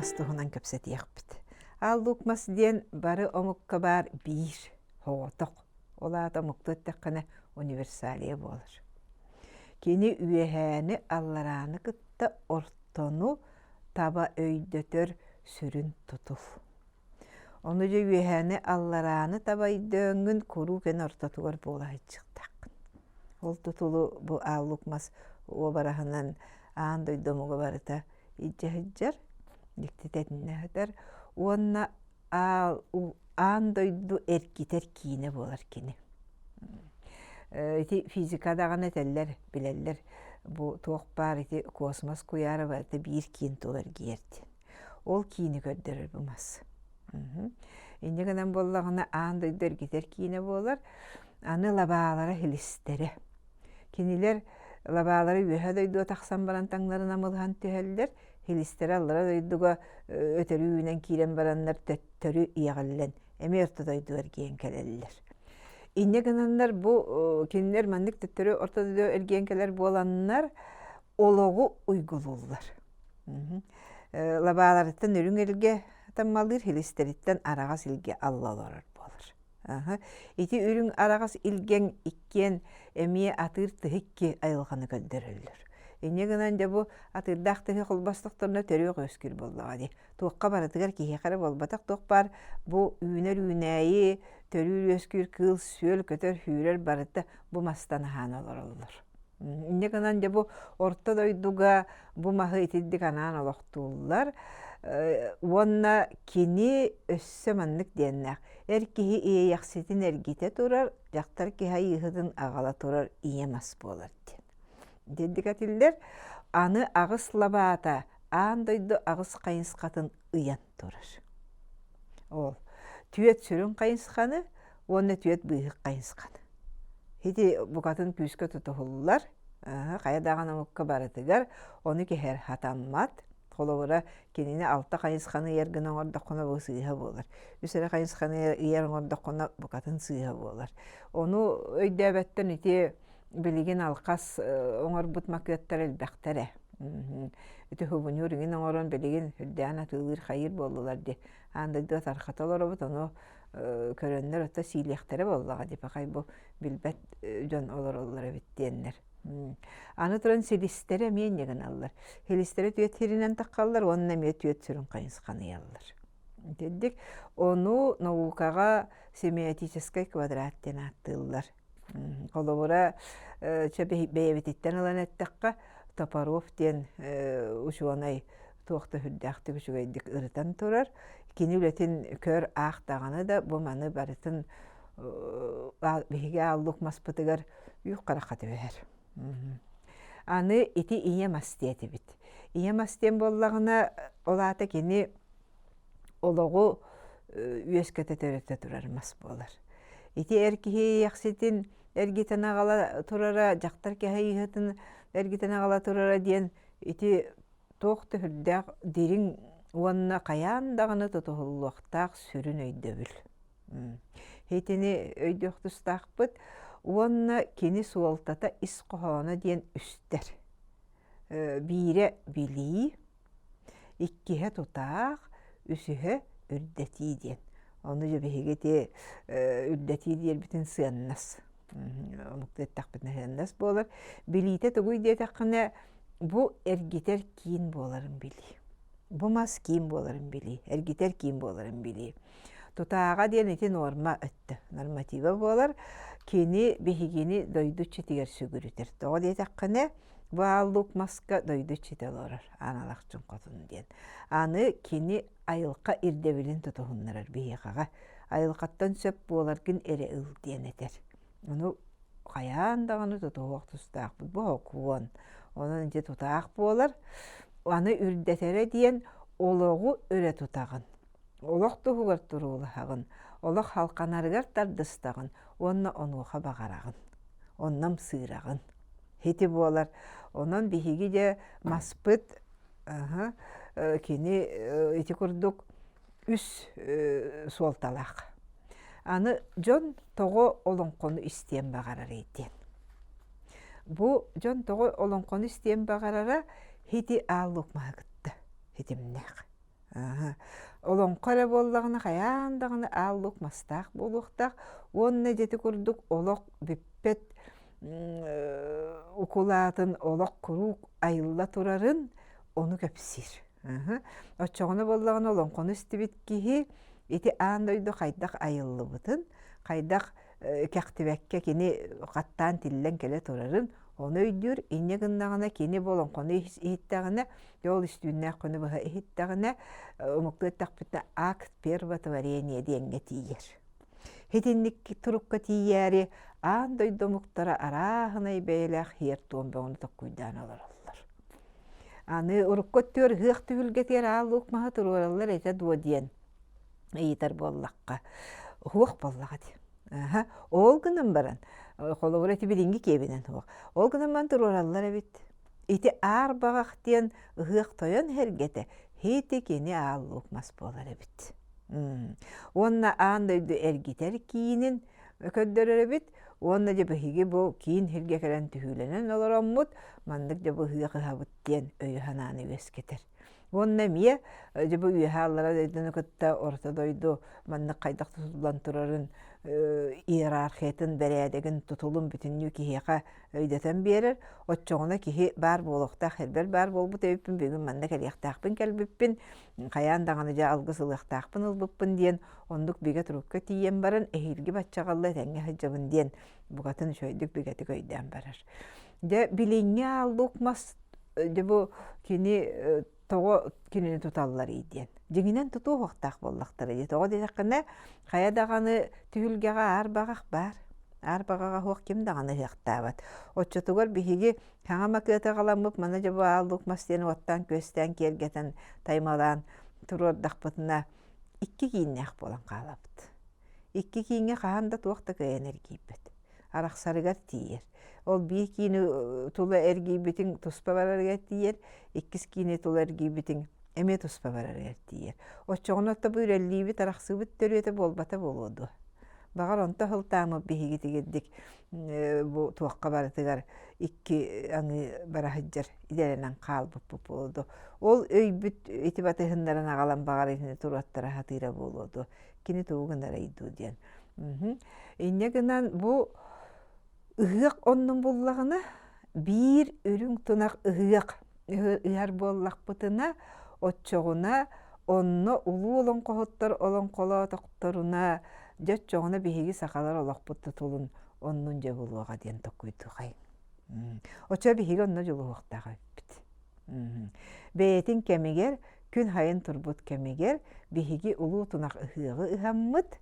Мас туһунан кэпсэтиэхпит. Аал Луук Мас диэн бары омукка баар биир соҕотох, ол аата омуктуу эттэххинэ универсалия буолар. Кини үөһээни алларааны кытта ортону таба өйдөтөр сүрүн тутул. Ону дьэ үөһээни алларааны таба өйдөөҥҥүн куруук эн ортотугар буола сылдьыахтааххын. Ол тутулу бу Аал Луук Мас уобараһынан аан дойду омуга барыта илдьэ сылдьар, дьиктитэ итиннэ сытар уонна аал аан дойду эргитэр киинэ буолар кини. Ити физика даҕаны этэллэр, билэллэр бу туох баар ити космос куйаара барыта биир киин тула эргийэр диэн. Ол киини көрдөрөр бу мас. Инньэ гынан буоллаҕына аан дойду эргитэр киинэ буолар. Аны лабаалара хилистэрэ. Кинилэр лабаалара үөһэ дойдуга тахсан баран таҥнарын амылыһан түһэллэр, хилистэрэ аллара дойдуга өтөрү үүнэн киирэн бараннар төттөрү иэҕиллэн эмиэ орто дойдуга эргийэн кэлэллэр. Инньэ гынаннар бу кинилэр маннык төттөрү орто дойдуга эргийэн кэлэр буоланнар олоҕу уйгулууллар. Лабааларыттан үрүҥ илгэ таммалыыр, хилистэриттэн араҕас илгэ алла олорор буолар. Ити үрүҥ араҕас илгэҥ иккиэн эмиэ атыыр тыһы икки айылҕаны көрдөрөллөр. Инньэ гынан дьэ бу атыырдаах тыһы холбостохторуна төрүөх үөскүүр буоллаҕа дии. Туохха барытыгар киһиэхэ эрэ буолбатах туох баар бу үүнэр үүнээйи, төрүүр үөскүүр кыыл-сүөл, көтөр, сүүрэр барыта бу мастан аһаан олороллор. Инньэ гынан дьэ бу орто дойдуга бу маһы итирдик анаан олохтууллар уонна кини өссө маннык диэннээх эр киһи иэйэхситин эргитэ турар, дьахтар киһи айыыһытын аҕала турар ийэ мас буолар диэн. Итирдик этиллэр. Аны аҕыс лабаата аан дойду аҕыс хайысхатын ыйан турар. Ол түөт сүрүн хайысханы уонна түөт быыһык хайысханы. Ити букатын күүскэ тутуһуллар, хайа даҕаны омукка барытыгар ону кэһэр хатаммат. Холобура, кинини алта хайысханы ыйар гына оҥордоххуна бу сыыһа буолар. Үс эрэ хайысханы ыйар оҥордоххуна букатын сыыһа буолар. Ону өйдөөбөттөн ити билигин алхас оҥорбут макыаттар элбэхтэр ээ. Ити хубуньуур иҥин оҥорон билигин үрдээн атыылыыр хайыыр буоллулар дии. Аан дойдуга тархата олоробут, ону көрөннөр ото сиилиэхтэрэ буоллаҕа дии пахай бу билбэт дьон олороллор эбит диэннэр. Аны туран силистэрэ эмиэ инньэ гыналлар. Силистэрэ түөт сиринэн таххаллар уонна эмиэ түөт сүрүн хайысханы ыйаллар. Итинник ону наукаҕа семиотическай квадрат диэн ааттыыллар. Холобура, чэ бэйэбититтэн ылан эттэххэ, Топоров диэн учуонай туох да сүрдээхтик үчүгэйдик ырытан турар. Кини үлэтин көр аах даҕаны да бу маны барытын биһиги ааллык маспытыгар үүх харахха түбэһэр. Аны ити ийэ мас диэтибит. Ийэ мас диэн буоллаҕына, ол аата кини олоҕу үөскэтэ төрөтө турар мас буолар. Ити эр киһи иэхситин эргитэн аҕала турара, дьахтар киһи ыйыһытын эргитэн аҕала турара диэн ити туох да сүрдээх дириҥ уонна хайаан даҕаны тутуһуллуохтаах сүрүн өйдөбүл. Итини өйдүөх тустаахпыт уонна кини суолтата ис хоһооно диэн үстэр. Биирэ билии, иккиһэ тутаах, үсүһэ үрдэтии диэн. Ону дьэ биһиги ити үрдэтии диэрбитин сыаннас омуктуу эттэхпитинэ сыаннас буолар. Билиитэ тугуй диэтэххинэ, бу эргитэр киин буоларын билии. Бу мас киин буоларын билии, эргитэр киин буоларын билии. Тутааҕа диэн ити нуорма өттө, норматива буолар. Кини биһигини дойду иччитигэр сүгүрүтэр. Тоҕо диэтэххинэ, бу аал луук маска дойду иччитэ олорор, Аан Алахчын Хотун диэн. Аны кини айылҕа ирдэбилин тутуһуннарар биһиэхэҕэ. Айылҕаттан сөп буоларгын эрэ ыл диэн этэр. Ону хайаан даҕаны тутуһуох тустаахпыт бу сокуон. Онон ити тутаах буолар. Аны үрдэтэрэ диэн олоҕу өрө тутаҕын. Олох туһугар туруулаһаҕын, олох халханарыгар тардыстаҕын уонна онуоха баҕараҕын, онно ымсыыраҕын. Ити буолар. Онон биһиги дьэ маспыт кини ити курдук үс суолталаах. Аны дьон тоҕо олоҥхону истиэн баҕарарый диэн. Бу дьон тоҕо олоҥхону истиэн баҕарара ити аал лук маһы кытта ситимнээх. Олоҥхо эрэ буоллаҕына хайаан даҕаны аал луук мастаах буолуохтаах уонна дьэ ити курдук олох бүппэт укулаатын олох куруук айылла турарын ону кэпсиир. Оччоҕуна буоллаҕына олоҥхону истибит киһи ити аан дойду хайдах айыллыбытын, хайдах кэхтибэккэ кини хаттаан тиллэн кэлэ турарын ону өйдүүр. Инньэ гыннаҕына кини бу олоҥхону иһиттэҕинэ, ол үстүүннээх күнү быһа иһиттэҕинэ, омуктуу эттэхпитинэ акт первотворения диэҥҥэ тиийэр. Итинник турукка тиийээри аан дойду омуктара арааһынай бэйэлээх һиэр-туом бөҕөнү токкуйдаан олороллор. Аны урукку өттүгэр ыһыах түһүлгэтигэр аал луук маһы туруораллар этэ дуо диэн ыйытар буоллахха, уһуох буоллаҕа дии. Аһа, ол гынан баран, холобура ити билиҥҥи киэбинэн суох. Ол гынан баран туруораллар эбит. Ити аар баҕах диэн ыһыах тойон сэргэтэ, ити кини аал луук мас буолар эбит. Уонна аан дойду эргитэр киинин көрдөрөр эбит. Уонна дьэ биһиги бу киин сиргэ кэлэн түһүүлэнэн олороммут, маннык дьэ бу ыһыах ыһабыт диэн өйү-санааны үөскэтэр. Уонна эмиэ дьэ бу үөһэ аллара дойдуну кытта орто дойду маннык хайдах тутуллан турарын иерархиятын, бэрээдэгин, тутулун бүтүннүү киһиэхэ өйдөтөн биэрэр. Оччоҕуна киһи баар буолуохтаах, эрбэр баар буолбут эбиппин, бүгүн манна кэлиэхтээхпин кэлбиппин, хайаан даҕаны дьэ алгыс ылыахтаахпын ылбыппын диэн оннук бигэ турукка тиийэн баран эһиилги баччаҕалла этэҥҥэ сылдьабын диэн букатын үчүгэйдик бигэтик өйдөөн барар. Дьэ билиҥҥи ааллык мас дьэ бу кини тоҕо кинини туталларый диэн. Дьиҥинэн тутуохтаах буоллахтара дии. Тоҕо диэтэххинэ хайа даҕаны түһүлгэҕэ аар баҕах баар. Аар баҕаҕа суох ким даҕаны ыһыахтаабат. Оччотугар биһиги Саҥа макыаты аҕаламмыт маны дьэ бу аал лук мас диэн уоттаан-күөстээн киэргэтэн таймалаан туруордахпытына икки кииннээх буолан хаалабыт. Икки кииҥҥэ хаһан да туох да кыайан эргийбэт. Арахсарыгар тиийэр. Ол биир киини тула эргийбитиҥ туспа барарыгар тиийэр, иккис киини тула эргийбитиҥ эмиэ туспа барарыгар тиийэр. Оччоҕуна бу үрэллиибит, арахсыыбыт төрүөтэ буолбата буолуо дуо? Баҕар онто сылтааммыт биһиги тигирдик бу туохха барытыгар икки аҥыы бара сылдьар идэлэнэн хаалбыппыт буолуо дуо? Ол өйбүт ити батыһыннаран аҕалан баҕар итини туруоттара сатыыра буолуо дуо? Кини тугу гынарай дуу диэн. Инньэ гынан бу ыһыах оннун буллаҕына биир үрүҥ тунах ыһыах ыһар буоллахпытына, оччоҕуна онно улуу олоҥхоһуттар олоҥхолоотохторуна, дьэ оччоҕуна биһиги сахалар олохпут тутулун оннун дьэ булуоҕа диэн толкуйдуохайыҥ. Оччо биһиги онно дьулуһуохтаах эбиппит. Бэйэтин кэмигэр, күн хайын турбут кэмигэр биһиги улуу тунах ыһыаҕы ыһаммыт,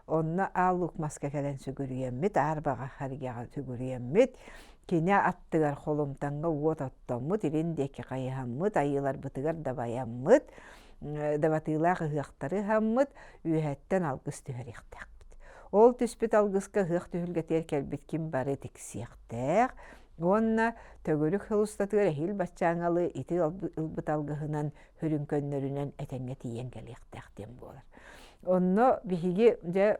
онно Аал Луук маска кэлэн сүгүрүйэммит, Аар баҕа харыйаҕа сүгүрүйэммит, кини аттыгар холумтаҥҥа уот оттоммут, илин диэки хайыһаммыт, айыыларбытыгар дабайаммыт, дабатыылаах ыһыахтары ыһаммыт, үөһэттэн алгыс түһэриэхтээхпит. Ол түспүт алгыска ыһыах түһүлгэтигэр кэлбит ким бары тиксиэхтээх уонна төгүрүк сыл устатыгар эһиил баччааҥҥалы ити ылбыт алгыһынан хөрүҥкөннөрүнэн этэҥҥэ тиийэн кэлиэхтээх диэн буолар. Онно биһиги дьэ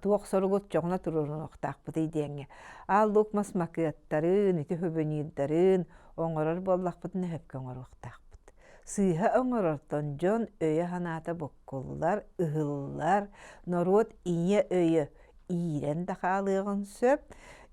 туох соругут чоҕуна туруорунуохтаахпытый диэҥҥэ аал луук мас макыаттарын, ити сувенирдарын оҥорор буоллахпытына сөпкө оҥоруохтаахпыт. Сыыһа оҥорортон дьон өйө-санаата буккуллар, ыһыллар, норуот ийэ өйө иирэн да хаалыаҕын сөп.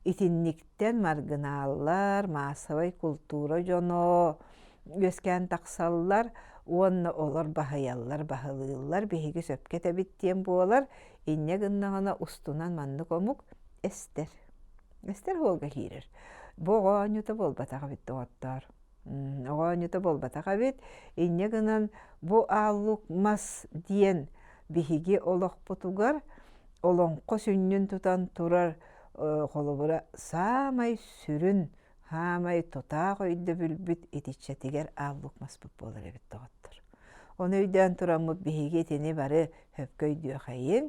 Итинниктэн маргынааллар, маассабай култуура дьоно үөскээн тахсаллар уонна олор баһыйаллар, баһылыыллар, биһиги сөпкө этэбит диэн буолар. Инньэ гыннаҕына устунан маннык омук эстэр. Эстэр суолга киирэр. Бу оҕо оонньуута буолбатах эбит доҕоттоор. Оҕо оонньуута буолбатах эбит. Инньэ гынан бу ааллык мас диэн биһиги олохпутугар олоҥхо сүнньүн тутан турар холобура саамай сүрүн Хаамай тутаах өйдөбүлбүт итиччэтигэр ааллык маспыт буолар эбит доҕоттор. Ону өйдөөн тураммыт биһиги итини бары сөпкө өйдүөхэйиҥ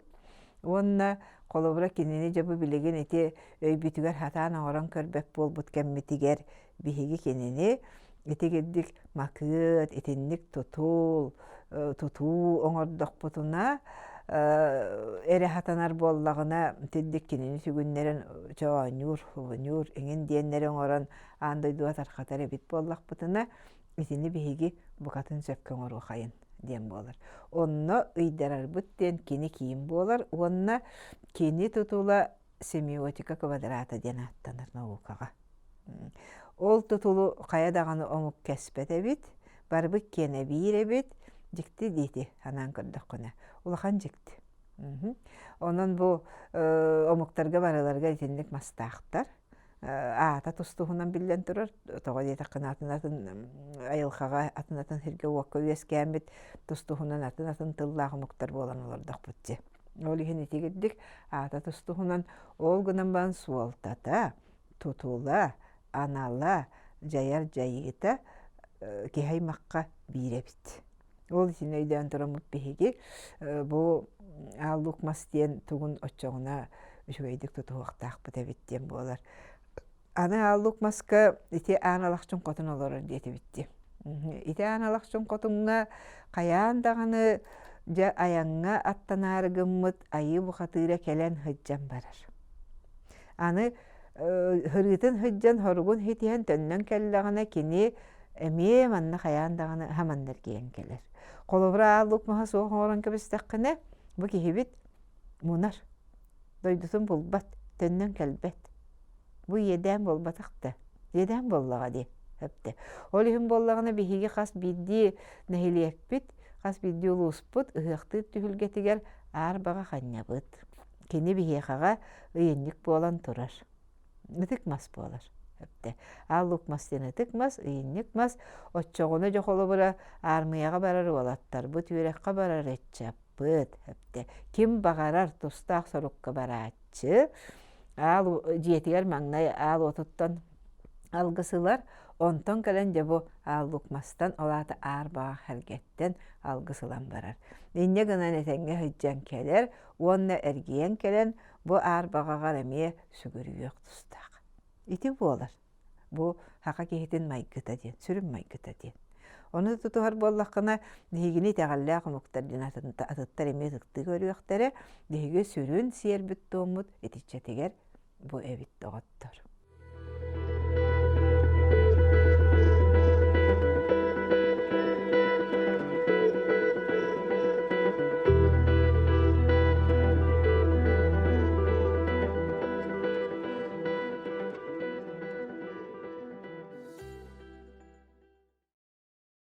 уонна холобура кинини дьэ бу билигин ити өйбүтүгэр сатаан оҥорон көрбөт буолбут кэммитигэр биһиги кинини итигирдик макыат, итинник тутул, тутуу оҥордохпутуна эрэ сатанар буоллаҕына итинник кинини сүгүннэрэн чоонньуур, хубуньуур эҥин диэннэри оҥорон аан дойдуга тарҕатар эбит буоллахпытына итини биһиги букатын сөпкө оҥоруохайын. диэн буолар. Онно ыйдарарбыт диэн кини киин буолар уонна кини тутула семиотика квадрата диэн ааттанар наукаҕа. Ол тутулу хайа даҕаны омук кэспэт эбит, барыбыт киэнэ биир эбит, дьикти диити анаан көрдөххүнэ. Улахан дьикти. Онон бу омуктарга барыларыгар итинник мастаахтар. Аата тус-туһунан биллэн турар. Тоҕо диэтэххинэ атын-атын айылҕаҕа, атын-атын сиргэ-уокка үөскээммит тус-туһунан атын-атын тыллаах омуктар буолан олордохпут дии. Ол иһин итигирдик аата тус-туһунан ол гынан баран суолтата, тутула, анала, дьайар дьайыыта киһи аймахха биир эбит. Ол итини өйдөөн тураммыт биһиги бу Аал Лук мас диэн тугун оччоҕуна үчүгэйдик тутуһуохтаахпыт эбит диэн буолар. Аны Аал Лук маска ити Аан Алахчын хотун олорор диэтибит дии. Ити Аан Алахчын хотуҥҥа хайаан даҕаны дьэ айаҥҥа аттанаары гыммыт айыы бухатыыра кэлэн сылдьан барар. Аны һырыытын сылдьан хоругун ситиһэн төннөн кэллэҕинэ кини эмиэ манна хайаан даҕаны хаманна эргийэн кэлэр. Холобура аал лук маһа суох оҥорон кэбистэххинэ, бу киһибит мунар, дойдутун булбат, төннөн кэлбэт. Бу иэдээн буолбатах да, иэдээн буоллаҕа дии, сөптө. Ол иһин буоллаҕына биһиги хас биирдии нэһилиэкпит, хас биирдии улууспут ыһыахтыыр түһүлгэтигэр аар баҕа ханньабыт. Кини биһиэхэҕэ ыйынньык буолан турар. Ытык мас буолар. Өптө. Аал лук мас диэн ытык мас, ыйынньык мас. Оччоҕуна дьэ холобура аармыйаҕа барар уолаттарбыт, үөрэххэ барар ыччаппыт. Өптө. Ким баҕарар тустаах сорукка барааччы. Аал дьиэтигэр маҥнай аал уотуттан алгыс ылар, онтон кэлэн дьэ бу аал лук мастан, ол аата аар баҕах эргэттэн алгыс ылан барар. Инньэ гынан этэҥҥэ сылдьан кэлэр уонна эргийэн кэлэн бу аар баҕаҕар эмиэ сүгүрүйүөх тустаах. Ити буолар. Бу саха киһитин майгыта диэн, сүрүн майгыта диэн. Ону тутуһар буоллаххына, биһигини итэҕэллээх омуктар диэн атыттар эмиэ ытыктыы көрүөхтэрэ. Биһиги сүрүн сиэрбит-туоммут итиччэтигэр бу эбит доҕоттор.